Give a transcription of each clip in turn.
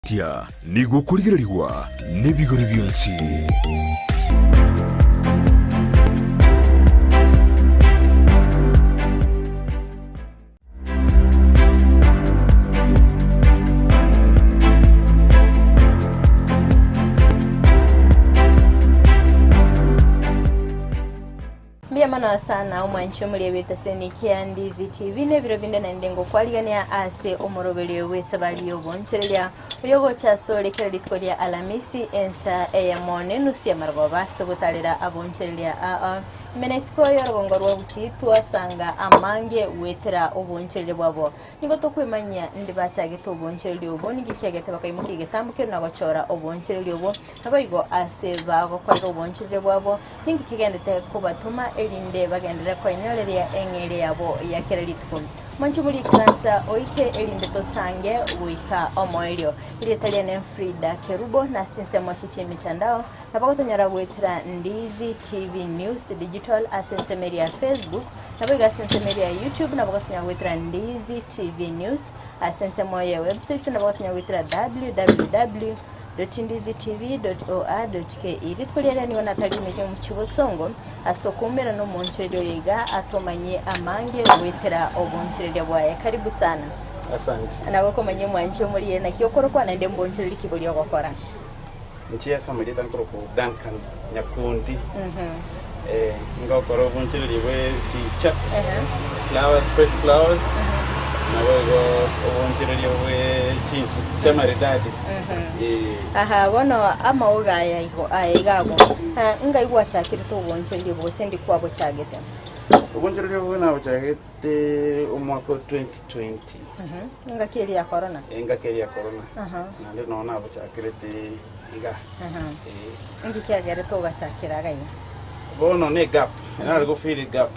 Tia nigo okorigererigwa nebigori bionsi. Mbuya mono sana omwanchi omorebe etaseni kia Ndizi TV na ebiro binde naende ngokwarigania ase omoroberio bw'esabari y'obonchoreria oyogocha asore kera rituko ria Alamisi ensa eyemo nenusu ya marogoba ase togotarera abonchoreria aa ime na isiko y'orogongo rwa Gusii twasanga amange goetera obonchoreria bwabo. Nigo tokwemanyia ndi bachagete obonchoreria obo ninki kiagete bakaimokia egetambo keria na gochora obonchoreria obo naboigo ase bagokorera obonchoreria bwabo Ninki kegendete kobatoma erinde bagenderere koenyoreria eng'eria yabo ya kera rituko? Mwanche morikransa oike erinde tosange goika omoerio. Erieta riane Frida Kerubo na ase chinsemo echi chi'emitandao nabo gotonyora goetera Ndizi TV News Digital ase ensemo eria ya Facebook naboigo ase ensemo eria ya YouTube nabo gotonyora goetera Ndizi TV News ase ensemo ye website nabo gotonyora goetera www. www.ndizitv.or.ke. Rituko riaria nigo natari omochie omochie bosongo ase okoumera nomonchereria oyo iga atomanyie amange goetera obonchereria bwaye. Karibu sana. Asante. Nagokomanyia omwanchi omoriere naki okorokwa naende mbonchereri ki boria ogokora. Inche ase amarieta nkorokwa Duncan Nyakundi. Eh, ngokora obonchereria bwe ebisicha, flowers, fresh flowers, nabo igo obonchereria bwe chinsu chi'amaridadi. Eh. Aha, bono amaoga aya igo aya iga ago, ah, ngai gwachakerete obonchereria obo gose ndi kwabochagete? Obonchereria obo nabochagete omwaka o 2020. Engaki eria ya corona? Engaki eria ya corona. Aha. Naende noo nabochakerete iga. Aha. Eh. Inki kiagerete ogachakera iga iga? Bono ne gap, nare go fill gap.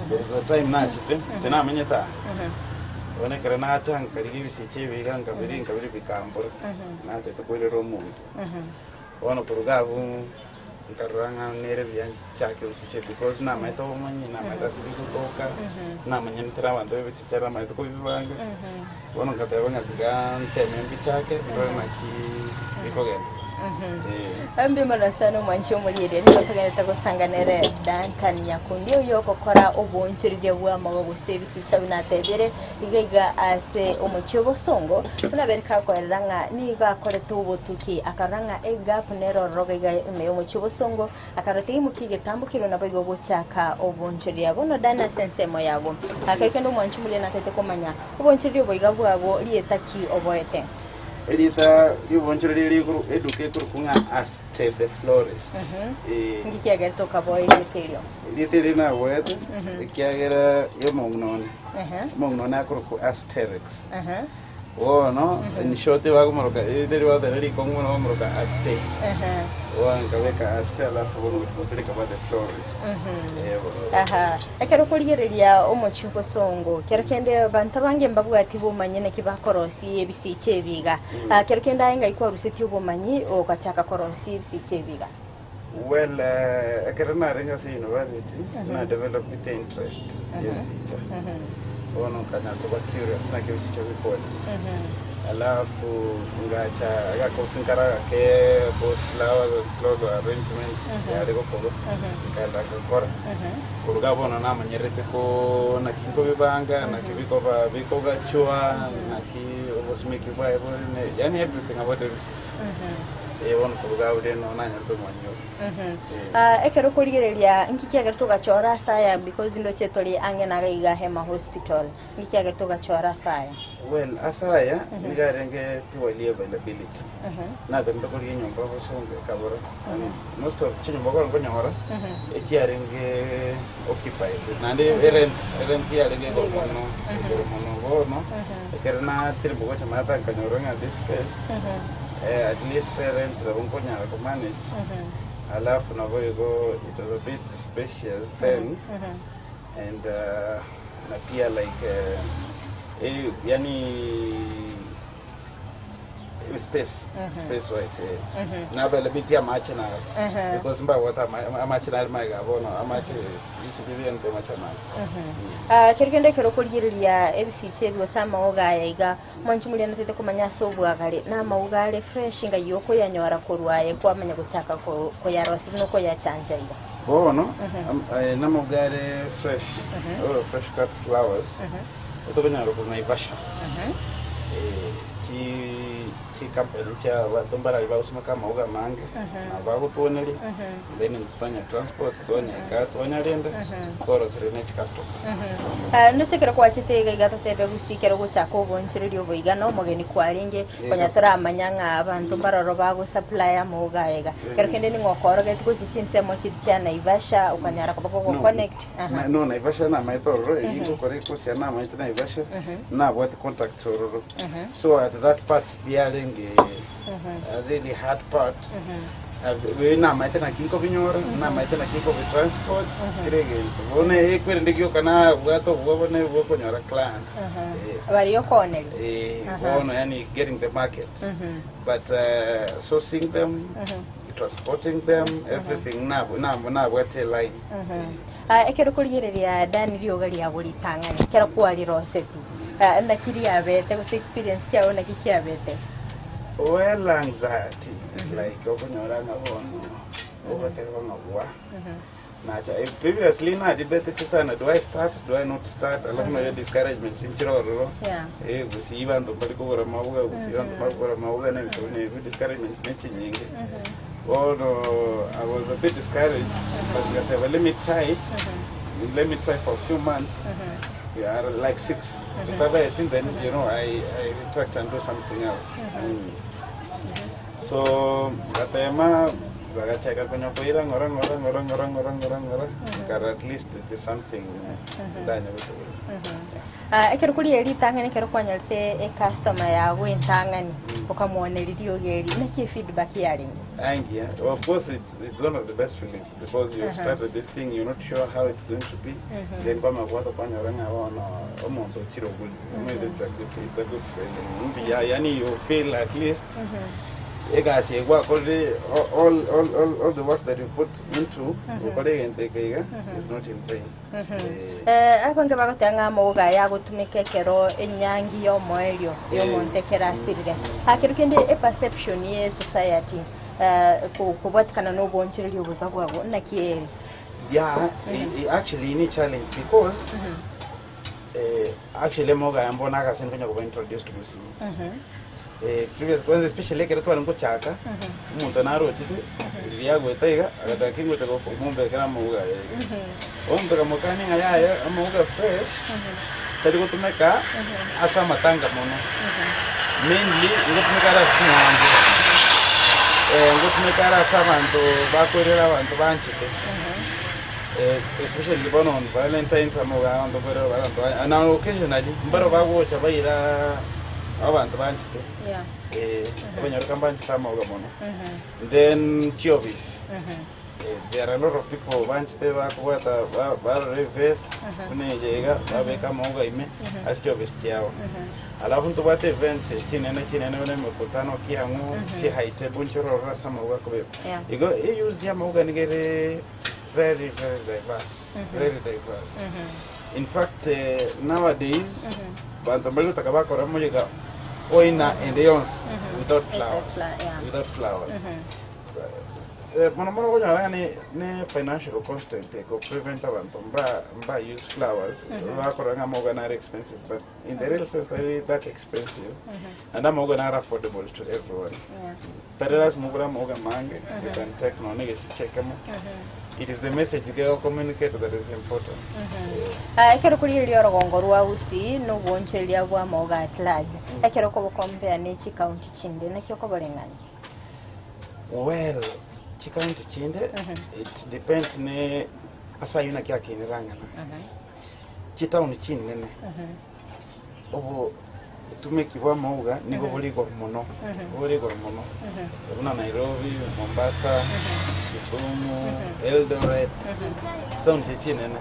There is a time nachete, tinamenyete aa. Bono ekero nacha nkarigia ebisicha ebi iga nkabiri nkabiri bikambora, natete koirera omonto. Bono korwa iga abwo nkarora ng'a nere buya nchake ebisicha ebi because namaete obomanyi, namaete ase bigotoka, namanyanete na abanto b'ebisicha namaete kobibanga, bono ngateba ng'a tiga nteme mbichake ndore naki bikogenda. Eh. Mbuya mono sana omwanchi omorieria nigo togenderete gosanga nere Duncan Nyakundi oyo ogokora oboonchoreria bw'amago gose ebisicha buna atebire iga iga ase omochie obosongo buna abere kakoerera ng'a nigo akorete obotuki akarora ng'a egap nere ororo iga iga ime y'omochie obosongo akarora teimokia egetambo keria naboigo gochaka oboonchoreria bono Dan ase ensemo yabo. Akero kende omwanchi omoria natete komanya oboonchoreria obo iga bwago rieta ki oboete. Erieta ri'oboonchoreria rigoro eduka ekorokwa ng'a Aste the Florist. Eh, Inki kiagerete okaboa erieta erio? Erieta erio naboete ekiagera y'omong'ina one. Ehe. Omong'ina one akorokwa Asterix. Ehe. Bono in short bakomoroka erieta erio bagoteba rikong'u mono bakomoroka Aste. Ehe. Bono nkabeka Aste alafu bono gochia the Florist. Eh, bono. Aha. Ekero okorigereria omochie obosongo, kero kende abanto abange mbabwati bomanyi naki bakorosia ebisicha ebi iga. Ah, kero kende aye ngai kwarusetie obomanyi ogachaka korosia ebisicha ebi iga. Well, eh, ekero narenge ase university, na developite interest y'ebisicha. Bono nkanya koba curious naki ebisicha bikore. Alafu ngacha agakosi nkare agake about flowers and floral arrangements yare gokorwa, nkaenda ngakora. Korwa iga bono namanyerete ko naki nkobibanga, naki bikoba bikogachwa, naki obosimeki bwaye bore, yaani everything about ebisicha. Eh, bono korwa iga abwo rende nabo nanyorete omwanya oyo. Eh. Ah, ekero okorigereria nki kiagerete ogachora ase aya because ndoche tore ang'e na iga iga Hema Hospital, nki kiagerete ogachora ase aya? Well, ase aya nigo arenge purely availability. Natemete korigia enyomba bosongo ekabora. And most of chinyomba kore nkonyora, echiarenge occupied. Naende erent, erent yarenge igoro mono, igoro mono. Bono, ekero natire gocha maate nkanyora ng'a this case, eh, at least erent nabo nkonyara komanage. Alafu nabo igo it was a bit spacious then, and uh, na pia like eh, eh, yani Space, space wise eh. Na availability ya amache naro. Because mbabwate ama- amache nare magega bono, amache ebisicha biente amache amange. Ah, kero kende ekero okorigereria ebisicha ebi gose amaoga aya iga, mwanchi moria natete komanya ase obwagare, na amaoga are fresh ng'ai okoyanyora korwa aye kwamanya gochaka ko- koyarosia buna okoyachancha iga. Bono, am- eh, namaoga are fresh, oh, fresh cut flowers, otokonyara korwa Naivasha. Eh, chi chicompany chia abanto mbarari bagosumeka amauga amange, nabo bagotwoneria, then intwe twanya transport, twanyeka, twanyarenda, tworoseria ne chicustomer. Ah, ndoche ekero kwachete iga iga totebe gusii ekero ogochaka obonchereria obo iga na omogeni kwarenge, konya toramanya ng'a abanto mbaroro bagosupply amauga aya iga. Ekero kende ning'o okoorogetie gochia chinsemo chiria chia Naivasha okanyara koba kogoconnect? Aha. No, Naivasha namaete ororo, eri ngokora ekosi yane namaete Naivasha, nabwate contacts ororo. So at that part tiarenge a really hard part. Namaete naki nkobinyora, namaete naki nkobitransport, kera egento. Bono ekwerende gioka nabwate obwoba bone bwa okonyora clients. Baria okooneria. Bono yaani getting the market. But sourcing them, transporting them, everything nabwate line. Ekero okorigereria Dan rioga riago ritang'ani ekero kwariroseti, naki riabete gose experience kiago naki kiabete? Well anxiety like okonyora ng'a bono ogoteba ng'a gwa nacha previously nadibetete sana do I start do I not start alafu nonya discouragement sinchire ororo Yeah. eh gusii banto mbari kogora amauga gusii banto mbari kogora amauga na ebinto buna ebio discouragements ne chinyinge Bono I was a bit discouraged but ngateba let me try let me try for a few months yeah, like six etabaeti then you know I, I retract and do something else mm. So ngatema bagachaka konya koira ng'ora ng'ora ng'ora ng'ora ng'ora ng'ora ng'ora nkara at least it is something ndanya gotugora yeah. Ah, ekero koria ritang'ani ekero kwanyarete ecustomer yago entang'ani okamwoneria riogi eri naki efeedback yarenge? Angia, of course it's, it's one of the best feelings because you've started this thing you're not sure how it's going to be then kwamabwata kwanyora ng'a bono omonto ochire ogorire Omanyete it's a good, it's a good feeling mbuya yani you feel at least egasi eye gwakorire all, all, all, all the work that you put into gokora egento eke iga is not in vain Eh, Abange bagoteba ng'a amauga aya agotumeka ekero enyangi y'omoerio y'omonto ekero asirire. Aa kero kende eperception ye society kobwatikana na oboonchoreria oboiga bwago naki ere? Yeah, actually ni challenge because actually amauga aya mbono agase nkonya koba introduced gusii. Previous kwanza especially ekero tware ngochaka, omonto narochete, riria agoeta iga, agataka ki ngocha komombekera amauga aya iga. Omombeka mokani ng'a yaya amauga fresh, tari gotumeka ase amatanga mono. Mainly, ngotumeka are ase ching'ombe, ngotumeka are ase abanto bakoirera abanto banchete. Especially bono on Valentine's amauga aya abanto nkoirera abanto ba na occasionally mbaro bagocha baira abanto banchete Yeah. abanyaroka mbanchete amauga mono. Then chiofisi there are a lot of people banchete bakobwata ba- barora eface buna eye iga babeka amauga ime ase chiofisi chiabo. Alafu ntobwate events chinene chinene buna emekutano kiang'u chi high table nchororo ase amauga akobekwa. Yeah. Igo euse ya amauga niga ere very very diverse, very diverse. In fact nowadays banto mbari gotaka bakora moyega oina ende yonsi without flowers, yeah. without flowers. Mono mono okonyora ng'a ne ne financial constraint eko prevent abanto mba mba use flowers, bakorora ng'a amauga nare expensive but in the real sense tari that expensive, naende amauga nare affordable to everyone. Yeah. Tari lasima ogore amauga amange, you can take nonya egesicha ekemo. It is the message gego communicate that is important. Ah, ekero korigereria orogongo rwa Gusii na obwoonchoreria bw'amauga at large, ekero okobokompea ne chikaunti chinde, naki okoboreng'ania? Well, chikaunti chinde, it depends ne ase aywo naki akinire ang'ana. Chitauni chinene, obo. Obotumeki bw'amauga nigo bore igoro mono, bore igoro mono, buna Nairobi, Mombasa, Kisumu, Eldoret, chisaunti echi chinene.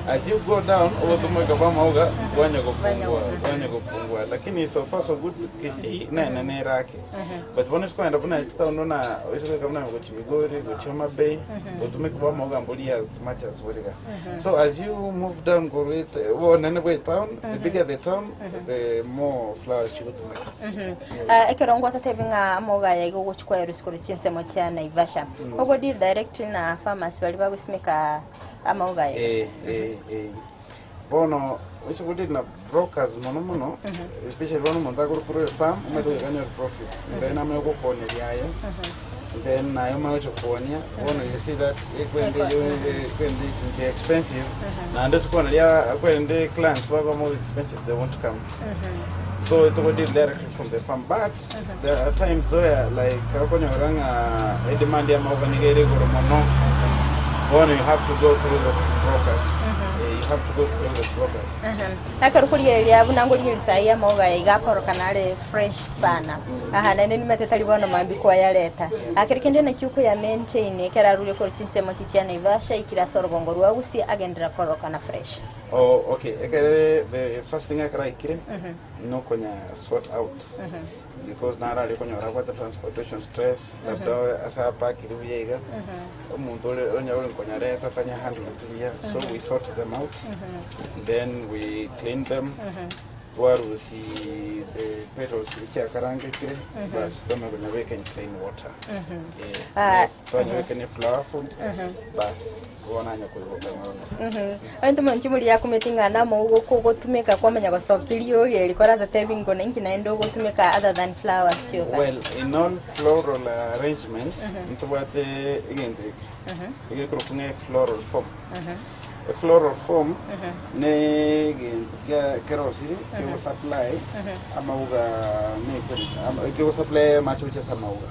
As you go down, obotumeka bw'amauga bwanya gopungua, bwanya gopungua, lakini so far so good Kisii nenene ere ake. But bono ase kogenda buna chitown buna ase goika buna gochia Migori, gochia Homa Bay, obotumeki bw'amauga mbori as much as bori iga. So as you move down korwa ete obonene bwa etown, the bigger the town, the more flowers chigotumeka. Ah, ekero ngwatatebi ng'a amauga aya igo ogochi kwayerusia korwa chinsemo chia Naivasha, ogo deal direct na farmers baria bagosimeka amauga aya? Eh, eh, eh. Bono ase godeal na brokers mono mono, especially bono omonto agore korwa efarm, omanyete goika anyore profit, then amanye gokoneria aye, then naye omanye gocha koonia, bono you see that ekwende eywo ekwende it will be expensive, naende ase kooneria kwende clients babe more expensive they won't come. So togo deal directly from the farm but there are times where like okonyora ng'a edemand ya amauga nigo ere igoro mono, bono you have to go through the brokers, eh, you have to go through the brokers. Ekero okorigereria buna nkorigereria saii amauga aya iga akorokana are fresh sana, aha naende nimanyete tari bono mambia kwayareta. Kero kende naki okoya maintain ekero arure korwa chinsemo echi chia Naivasha aikire ase orogongo rwa Gusii agenderera korokana fresh. Oh, okay, ekere the first thing ekero aikire nokonya sort out because naro aria okonyora abwate transportation stress labda ase apakire buya iga omonto ore onye ore nkonyareta tanya handle buya so we sort them out then we clean them twarusia the petals chiria chiakarangekire bas twamanya konyabeka in plain water. Eh, Ah, twanyabeka ne flower food bas bono anya koiboka ng'ora. Onye tomonto moria akumeti ng'a namauga okogotumeka kwamanya gosokia riogi eri koratatebie ng'o inki naende ogotumeka other than flowers chioka. Well, in all floral arrangements, ntobwate egento eke egekorokwa ng'a floral form. Efloral form ne egento kia kerosiri kegosupply amauga ne equipment kegosupply amache gochia ase amauga.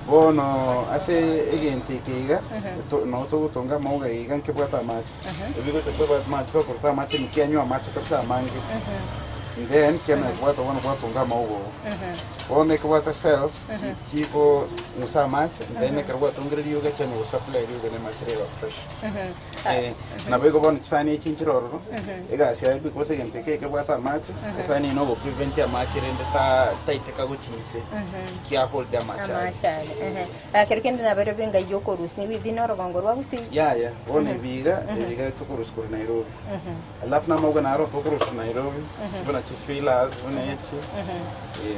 Bono ase egento eke iga, to nabo togotonga amauga iga nkebwate amache, ebigocha kobwata amache tokoruta amache ime kianywa amache kabisa amange, then kiamanya kobwata bono bwatonga amauga oo. Bono ekebwate cells chiko ng'usa amache, then ekero gwatongire riogo ekianya gosupply riogo na amache riaba fresh. Eh, nabo igo bono chisani echi nchire ororo, egasi yaye because egento eke ekebwate amache, esani eye nogo prevent amache rende ta taiteka gochia inse, kia hold amache aria. Amache aria, ehe. Ah, kero kende nabarobio engai yokorusia within orogongo rwa Gusii. Yaya, bono ebiga, ebiga tokorusia korwa Nairobi. Alafu namauga naro tokorusia Nairobi, buna chifillers, buna echi, eh,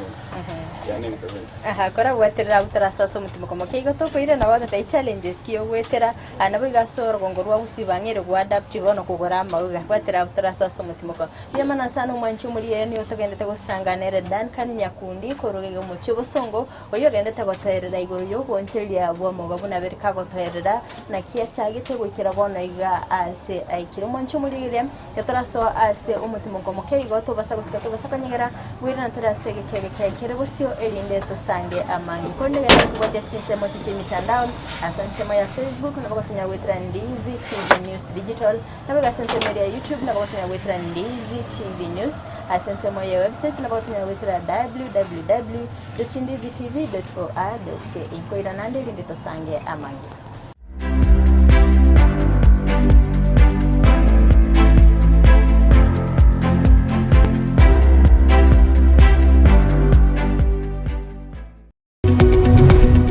yani ebinto buna ebio. Aha, korabwaterera abwo torasoe ase omotimoko moke igo tokoirana bagoteba challenges ki ogoetera. Aa naboigo ase orogongo rwa gusii bang'eire goadapt bono kogora amauga, gwatera abwo torase ase omotimoko. Mbuya mono sana omwanchi omorigereria nigo togendete gosanga nere Duncan Nyakundi korwa iga omochie obosongo, oyio ogendete gotoerera igoro y'oboonchereria bw'amauga buna abere kagotoerera naki achagete goikera bono iga ase aikire. Omwanchi omorigereria, ekero torasoa ase omotimoko moke igo tobasa gosika tobasa konyegera, bwirana tore ase egeka eke kere bosio erinde tosange amange. Korende genda tobwate ase chinsemo echi chi'emitandao, ase ensemo ya Facebook nabo gotonya goetera Ndizi TV News Digital, nabo iga ase ensemo eria ya YouTube nabo gotonya goetera Ndizi TV News, ase ensemo ya website nabo gotonya goetera www dot ndizitv dot or dot ke. Nkoirana nde erinde tosange amange.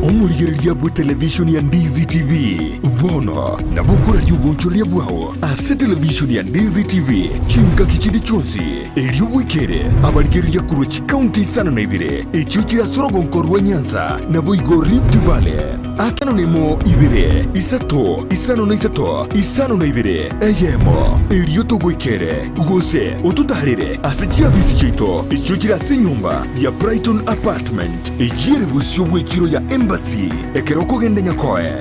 Omorigereria bw'etelevishoni ya Ndizi TV bono nabo okoraria obonchoreria bwao ase televishoni ya Ndizi TV chingaki chinde chionsi, erio bwekere abarigereria korwa chikaunti isano na ibere echio chire ase orogonko rwa Nyanza naboigo Rift Valley. Atano nemo, ibere, isato, isano na isato, isano na ibere, eyemo, erio togoikere, gose ototaarere ase chiabisi chiaito echio chire ase enyomba ya Brighton Apartment, eyio ere bosio bw'echiro ya Embassy, ekero okogenda Nyakoe.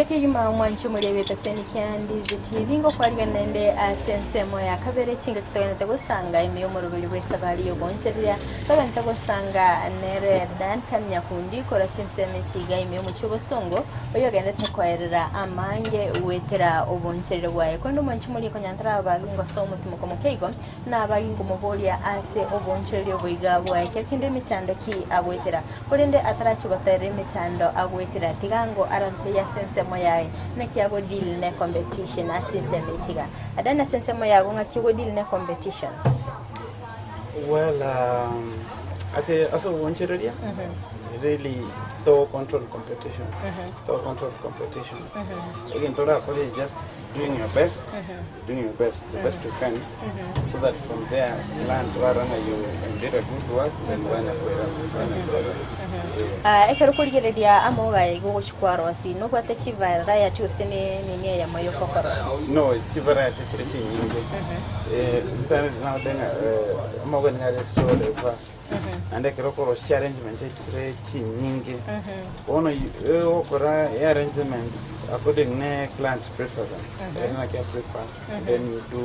Mbuya kegima omwanchi omoriabete ase Nikia Ndizi TV ngokwarigana naende ase ensemo ya kabere chingaki togenete gosanga ime y'omoroberi bw'esabari y'ogoonchereria togenete gosanga nere Duncan Nyakundi korwa chinsemo echi iga ime y'omochie obosongo oyo ogendete koerera amange goetera oboonchereria bwaye korende omwanchi omoria konya ntaraba ngosoa omotimoko moke igo Nabagi nkomoboria ase oboonchoreria oboiga bwaye kera kende emechando ki agoetera, korende atarachia gotoerera emechando agoetera, tiga ango aranteye ase ensemo yaye, naki ago deal ne competition ase chinsemo echi iga. Adani ase ensemo yago ng'aki ogo deal ne competition? Well, ase ase oboonchoreria really to control competition, to control competition. Egento orakore is just doing your best. Doing your best, the best you can, so that from there clients barora ng'a you did a good work, then banya kwera, banya kwera. Yeah. Ah, ekero okorigereria amauga aya igo ogochia kwarosia, nobwate chivariety gose ne nini eyemo yoka okorosia? No, chivariety chire chinyinge. Eh, ntaete nagotebi ng'a eh, amauga nigo are so diverse. Naende ekero okorosia chiarrangement chire chinyinge, bono ogokora earrangement according ne client preference. Ere naki a prefer then you do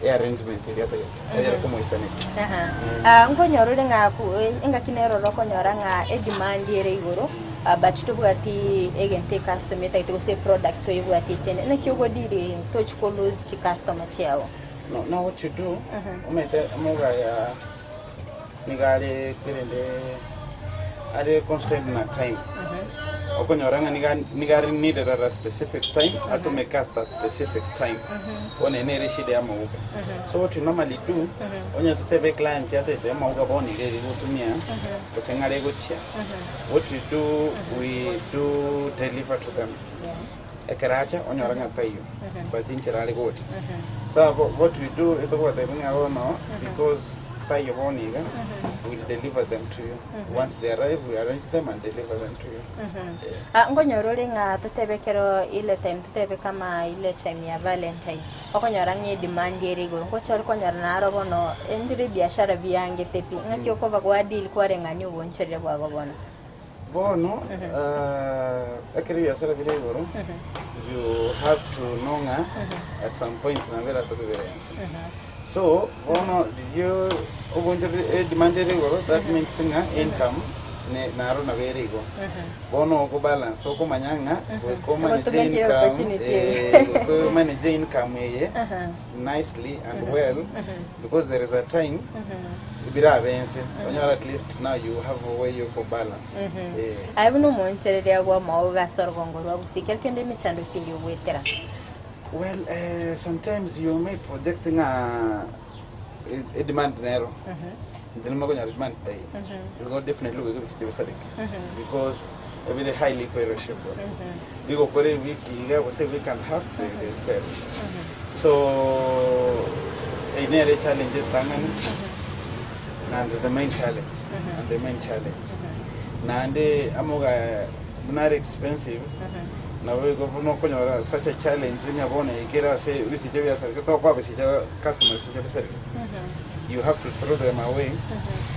earrangement eria atagete eyere komoisanekia. Aha. Ah, nkonyora ore ng'a ku- eh, engaki nero ore okonyora ng'a edemand ere igoro ah, but tobwati egento ecustomer etagete gose eproduct toyebwati esene. Naki ogodeal tochi ko lose chicustomer chiago? No, now what you do, omanyete omogaya nigo are kerende are constrained na time. Okonyora ng'a niga niga are needed at a specific time, atumeke at a specific time. Bono eye nere eshida ya amauga. So what you normally do, onye totebe client atete amauga bono iga eri gotumia, gose ng'are egochia, what we do, we do deliver to them. Ekero acha, onyore ng'a taiyo, but inchera are gocha. So abo what we do, etogobatebia ng'a bono, because taiyo bono iga, we will deliver them to you. Once they arrive, we arrange them and deliver them to you. Yeah. Ah, nkonyora ore ng'a totebe ekero ile time totebe kama ile time ya valentine, okonyora ng'a edemand ere igoro, ngocha ore konyora naro bono endire ebiashara biangete pi, ng'aki okoba gwa deal kwareng'ania oboncherere bwago bono. Bono ekero ebiasara bire igoro, you have to know ng'a at some point nabo eratoke bire ense. So bono riria obonchoreri edemand ere igoro that means ng'a income ne naro nabo ere igo. Bono okobalance okomanya ng'a goika omanage Ogotumeka income opportunity eye. goika omanage income eye nicely and well because there is a time birabe ense onyore at least now you have a way yoko balance eh. Aye buna omoonchoreria bw'amaogo ase orogongo rwa Gusii, kero kende emechando ki eria ogwetera? Well eh, sometimes you may project ng'a e- edemand nero then omanye konyora demand taiyo igo definitely goika ebisicha bisareke because ebire highly perishable bigokora ewiki iga gose a week and half they, they perish so eyio nere echallenge etang'ani and the main challenge and the main challenge naende amoga buna are expensive nabo igo buna okonyora such a challenge ng'a bono ekere ase ebisicha biasareka tokoa bisicha customer bisicha bisareke you have to throw them away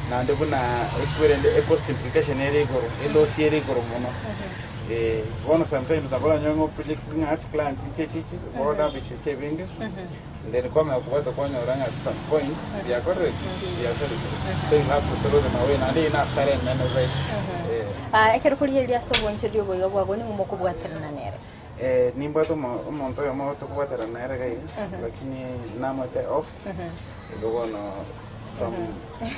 naende buna ekwerende ecost implication ere igoro eloss ere igoro mono Eh, bono sometimes nabo oranyore ng'a oproject ng'a chiclient inche echichi bono ebichicha ebinge then kwamanya kobwata kwanyora ng'a at some point biakorire ki? Biasarekire so you have to throw them away naende eyio na hasara enene zaidi eh. Ah, ekero korigereria ase obonchoreri oboigo bwago ning'o mokobwaterana nere? Eh, nimbwate omo omonto oyomo tokobwaterana nere iga iga lakini namoete off igo bono from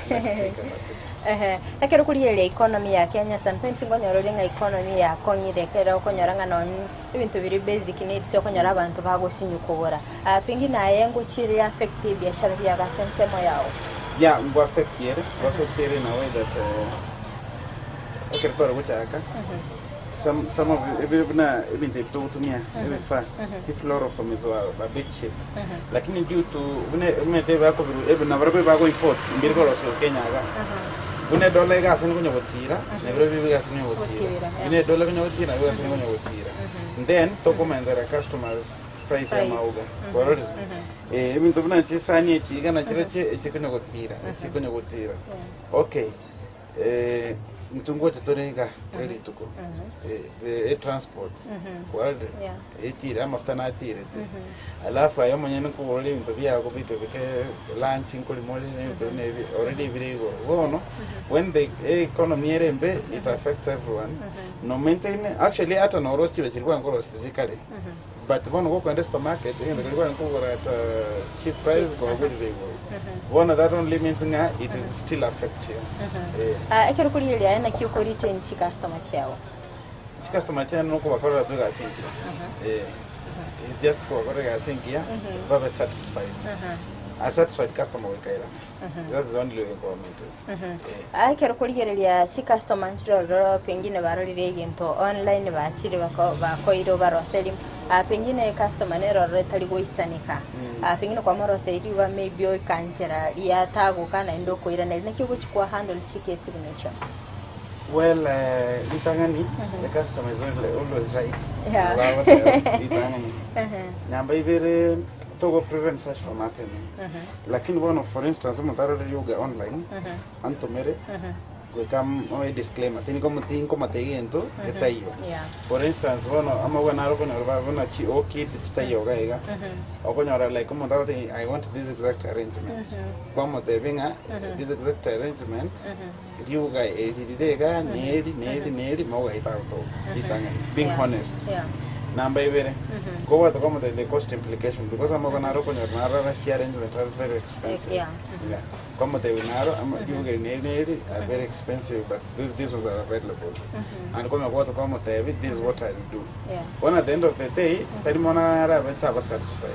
next week atakuja. Ehe, ekero okorigereria economy ya Kenya sometimes nkonyora ore ng'a economy yakong'ire ekero okonyora ng'a nonye ebinto biria basic needs okonyora abanto bagosinywa kogora. Ah, pengine aye ngochire ya affect ebiashara biago ase ensemo yago? Yeah, ngo affect ere, ngo affect ere in a way that eh, ekero tware gochaka some some of ebire buna ebinto ebi togotumia ebifaa ti fluoroform is a bit cheap lakini due to buna omanyete bakobirwa ebi nabarobwo ebago import mbiri korosiwa Kenya igaa buna edola egasani konya gotira nabirobio bigasani konya gotira Gotira, yeah. buna edola ekonya gotira nabio egasani konya gotira then tokomentera customers price ya Price. amauga kwarorire Eh, ebinto buna chisani echi iga nachirochio echikonya gotira echikonya gotira okay. Intwe ngocha tore iga kera rituko, eh, etransport kwarorire Yeah. etire amafuta natirete, alafu aye omonyene nkogora ebinto biago bike bike lunch nkorima ore na ebinto buna ebi already ebire igoro. Bono when the economy ere embe it affects everyone, no maintain actually ata noro chibe chiria kwarenge korosia chiria kare, But bono gokoenda supermarket egento keria kwarenge kogora at a cheap price kwagorire igoro. Bono that only means ng'a it will still affect you. Eh. Ah, ekero okorigereria aye naki oko retain chicustomer chiago? Chicustomer chiane nokobakorera tu egasi engiya. Eh. It's just kobakorera egasi engiya babe satisfied. A satisfied customer goika airane. That's the only way nkoba maintain. Eh. Ah, ekero okorigereria chicustomer nchire ororo pengine barorire egento online bachire bako bakoire obaroserie, ah, pengine ecustomer nere ororo etari goisaneka, ah, pengine kwamoroseiri iga maybe oika nchera riatagoka naende okoiraneria, naki ogochi kwa handle chikesi buna echio? Well, eh, ritang'ani, the customer is always right. Yeah. Bagoteba, ritang'ani. Namba ibere, togo prevent such from happening. Lakini bono for instance omonto arore rioga online, antomere, goika moe disclaimer, tindi komo tinkomotebia egento getaiyo. Yeah. For instance bono amauga naro okonyora ba buna chi orchid chitaiyo iga iga, okonyora like omonto agotebia I want this exact arrangement, kwamotebia ng'a this exact arrangement, rioga eri rire igaa, neri neri neri, mauga ayio tagotoka, ritang'ani, being Yeah. honest. Yeah. Namba ibere, kobwate kwamotebia the cost implication because amauga naro okonyora naro ase chiarrangement are very expensive. Yeah. Yeah. Kwamotebia naro ama rioga eri neri neri are very expensive but this, these ones are available. And kwamanya kobwate kwamotebia this is what I'll do. Yeah. Bono at the end of the day, tari mono arabe taba satisfied.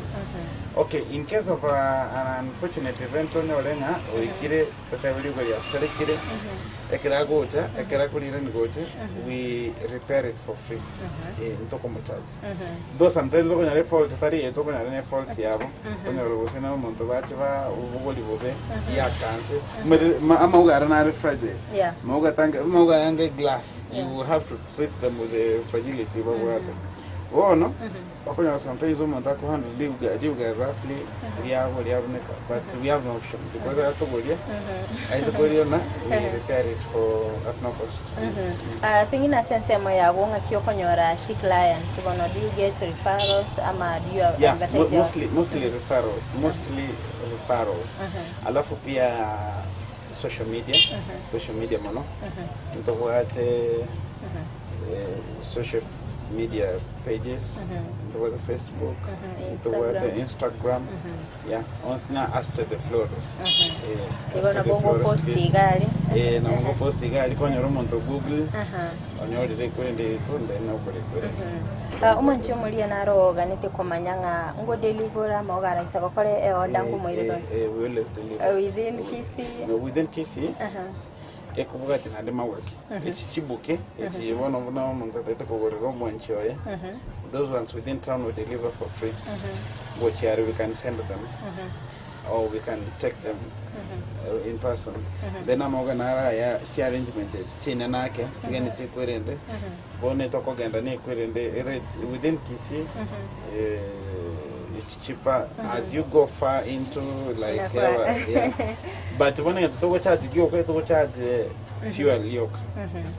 Okay, in case of an unfortunate event onyore ng'a oikire totebe riogo riasarekire, ekero agocha, ekero akorirani gocha, we repair it for free. Eh, ntokomocharge. Though sometimes okonyora efault tari yaito okonyora ne efault yabo, okonyora gose na omonto bache ba obogori bobe, yakanse, omanyete ma- amauga aria nare fragile. Yeah. Mauga tange amauga aya ange glass, Yeah. you have to treat them with the fragility babwate. Bono, okonyora sometimes omonto akohandle riuga riuga roughly, riabo riabuneka, but we have no option because atoboria, aise koriona, we repair it for at no cost. Ah, pengine ase ensemo yago ng'aki okonyora chiclients bono do you get referrals ama do you Yeah, advertise your- mostly, mostly referrals, mostly referrals. Alafu pia social media, social media mono. Ntobwate social media pages, ntobwate Facebook, ntobwate Instagram. Yeah, onsi na Aster the Florist. Igo Aster the nabo Florist ogopost is- iga aria. Nabo ngopost iga aria kwanyora omonto Google, onyorire korende igo then okore korende. Ah, omonche omoria naro oganete komanya ng'a ngo deliver ama ogaraisa gokora eorder ngomoirera ore. We always deliver. Within Kisii. No, within Kisii, ekobwati naende mawaki. Echi chibuke, echi bono buna omonto ataete kogorera omwanchi oye. Those ones within town we deliver for free. Gochia we can send them. Or we can take them in person. Then amauga naro aya chi arrangement echi chinene ake, chigeneti ekwerende. Bono etokogenda na ekwerende rate within Kisii, it's cheaper as you go far into like Inakua. yeah, yeah. But bono egento togocharge gioka togocharge fuel yoka.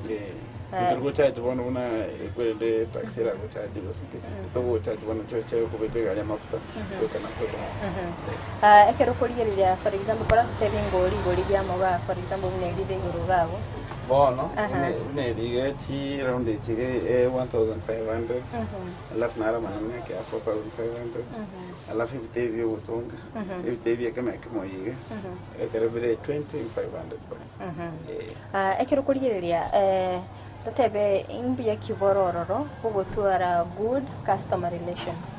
Eh, togocharge bono buna ekwerende taxi eragocharge gose ki, togocharge bono chio chia okobeka egari amafuta goika Nakuru. Ah, ekero okorigereria for example kora totebie ngori igori riamoga for example buna erire igoro iga abwo. Bono Aha. buna buna eriga chi round echi iga 1500 alafu naro amanene ake ya 4500 alafu ebite ebi bia ogotonga ebite ebi ekemo ekemo iga ekero bire 2500 bono. Eh. Ah, ekero okorigereria eh, totebe imbuya ki bore ororo bogotwara good customer relations?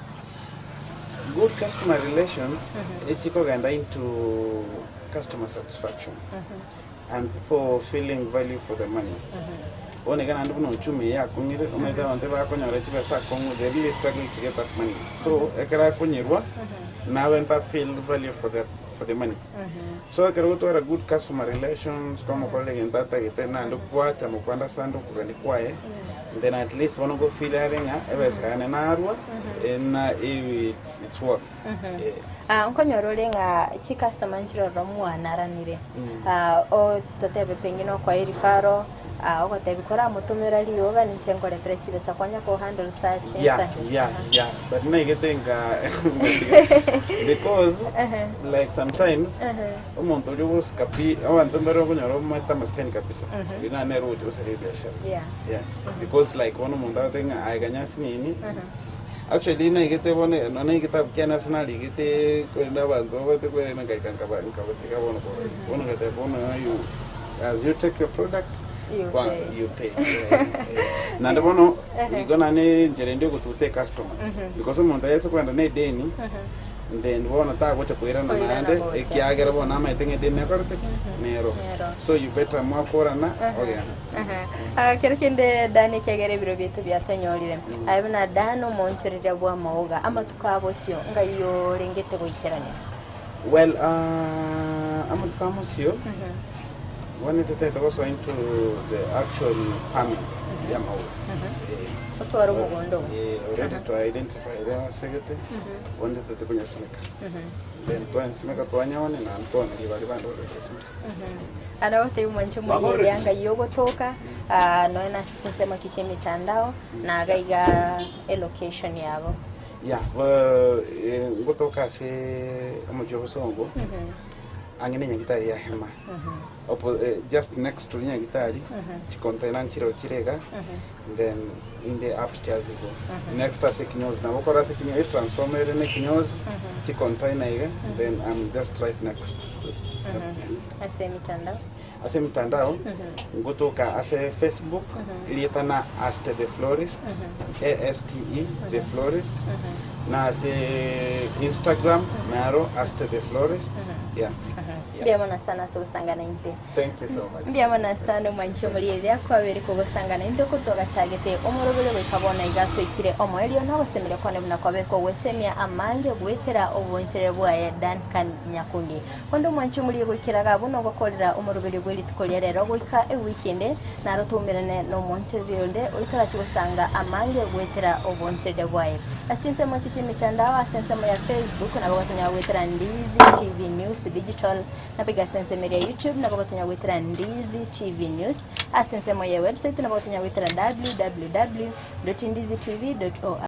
Good customer relations echikogenda into customer satisfaction and people feeling value for the money. Bono iga naende buna uchumi eye yakong'ire, omanyete abanto ebakonyora chibesa akong'u they really struggle to get that money. So ekero akonyerwa, nabente feel value for the, for the money. So ekero gotwara good customer relations, kwamokorera egento atagete naende gwatema ko understand okogania kwaye, then at least bono go feel are ng'a ebesa yane narwa, na it's, it's worth. Eh. Ah, nkonyora ore ng'a chicustomer nchire ororo mwanaranire. Ah, o totebe pengine okoa erifaro, Ah, ogotebi koramotomera rioga ninche nkoretere chibesa kwanya ko handle such Yeah, instances. yeah, Aha. yeah. But naigete nka because like sometimes omonto oria ogosika pi abanto mbare okonyora omwete amasikani kabisa oyio naende nere ogocha gosara ebiashara Yeah. yeah because like bono omonto agotebi ng'a aye ganya asinini actually naigete bono nonya na egetabu kiane ase narigete korende abanto babwate kwerenda nkaika nkaba nkabatiga bono korwa bono ngateba bono you As you take your product, You kwa- pay. you pay. Yeah, yeah. Naende bono igo nane enchera ende ogotuta ecustomer because omonto aye ase kogenda na edeni then bono tagocha koirana Koirana naende gocha. ekiagera bono amaete ng'a edeni nekorete ki nero Nero. so you better mwakorana ogenda Aha. Ah, kero kende Dan ekiagera ebiro biaito biatonyorire aye buna Dan omoonchoreria bw'amaoga amatuko a bosio ngai orengete goikerania Well, ah, amatuko a mosio, bono totagete gosoa into the actual farming ya amauga. Eh, Otware omogondo obo. eh, already twa identified asegete, bono totagete konyasimeka. Then twanyasimeka twanyaone naende twaoneria baria bande batagete gosimeka. Ana gotebia omwanche omoyia eria ngai ogotoka, ah, nonya nase chinsemo echi chia emitandao, na iga iga elocation yabo. Yeah, ngotoka ase omochie o Bosongo, ang'e na enyagitari ya Hema. Oppo- eh, just next to enyagitari, chicontainer nchireo chire iga, then inde upstairs igo. Next ase ekinyozi, nabo okore ase ekinyozi, etransformer ere na ekinyozi, chicontainer iga, then I'm just right next to it. Yeah. Ase emitandao. Ase emitandao, ngotoka ase Facebook, erieta na Aste the Florist, A-S-T-E, the Florist, na ase Instagram naro Aste the Florist, yeah. Yeah. Mbuya mono sana ase ogosangana intwe. Thank you so much. Mbuya mono sana omwanchi omorieria kwabere kogosangana intwe kotwagachagete omorobere goika bono iga twaikire omoerio na ogosemeria kwane buna kwabere kogwesemia amange goetera obonchereri bwaye Duncan Nyakundi. Onde omwanche omorie goikera iga abwo nogokorera omoroberio bwe rituko ria rero goika ewiki ende, naro toumerane nomoonchoreria onde oitorache gosanga amange goetera oboonchoreria bwaye. Ase chinsemo echi chi'emitandao, ase ensemo ya Facebook nabo gotonyara goetera Ndizi TV News Digital, nabo iga ase ensemo eria ya YouTube nabo gotonyara goetera Ndizi TV News, ase ensemo ye website nabo gotonyara goetera www.ndizitv.org.